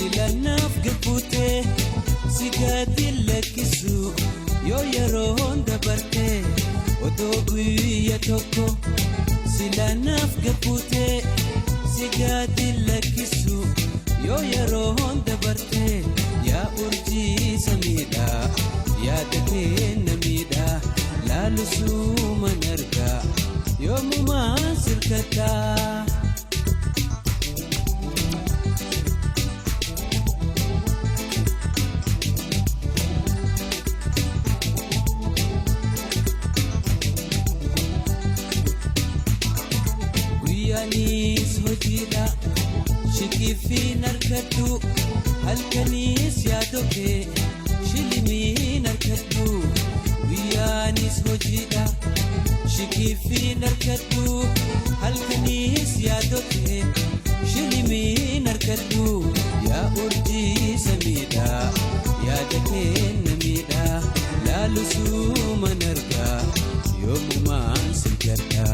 Silanaaf gabbutee si gadi lakkisu yoo yeroon dabarte odoo guyya tokko. Silanaaf gabbutee si gadi lakkisu yoo yeroon dabarte yaa urjii samiidha yaada kenna miidha laalusuu argaa yoomumaan sirkataa. Guyyaanis hojiidha shikiifiin harkadhu halkaniis yaadokee shilimiin harkadhu. Guyyaanis hojiidha shikiifiin harkadhu halkaniis yaadokee shilimiin harkadhu. Yaa urjii samiidha yaada kenna miidha laalusuu argaa yoomumaan sirgadha.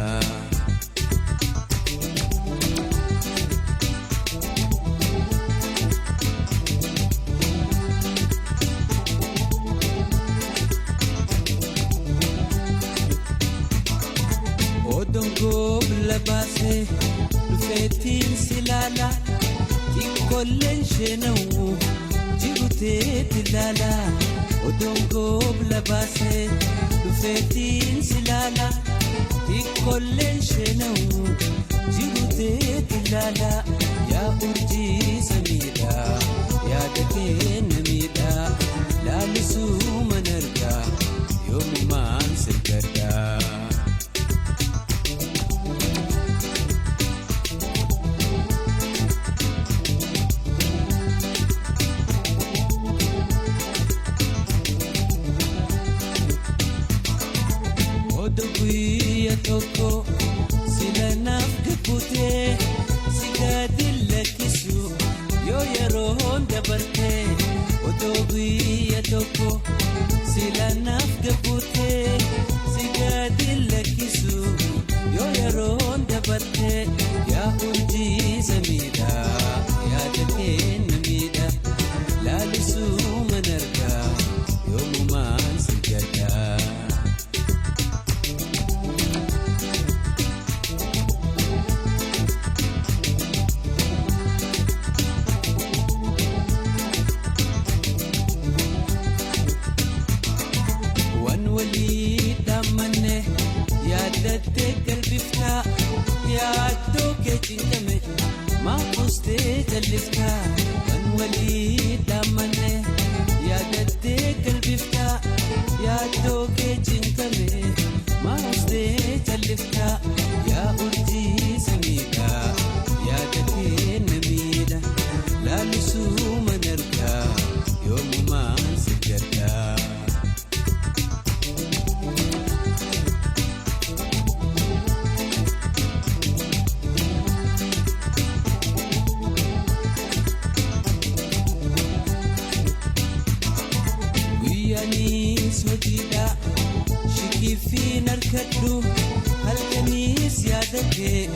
Odongoob labaasee dhufeetiin si laala xiqqoolleen sheenawu jiruteetti laala. Odongoob labaasee dhufeetiin si laala xiqqoolleen sheenawu jiruteetti laala. Yaa urjii samiidha yaada kenna miidha laalusuu argaa yoomumaan sirgadha. Odoo guyya tokko silanaaf gabbutee si gadi lakkisu yoo yeroon dabarte. Odoo guyya tokko silanaaf gabbutee si gadi lakkisu yoo yeroon dabarte. Yaa urjii samiidha yaada kenna miidha laalusuu argaa yoomumaan sirgadha. Waan walii dhaammanne yaadattee galbiftaa yaaddoo kee cinqame maaqustee jalliftaa. Waan walii dhaammanne yaadattee galbiftaa yaaddoo kee cinqame maaqustee jalliftaa. Yaa urjii samiidha yaada kenna miidha laalusuu argaa yoomumaan sirgadha. Guyyaanis hojiidha shikiifiin harkadhu halkaniis yaadakee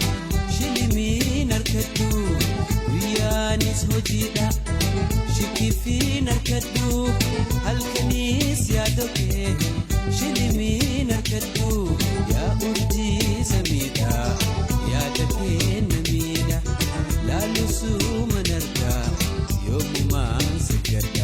shilimiin harkadhu. Guyyaanis hojiidha shikiifiin harkadhu halkaniis yaadakee shilimiin harkadhu. Yaa urjii samiidha yaada kenna miidha laalusuu argaa yoomumaan sirgadha.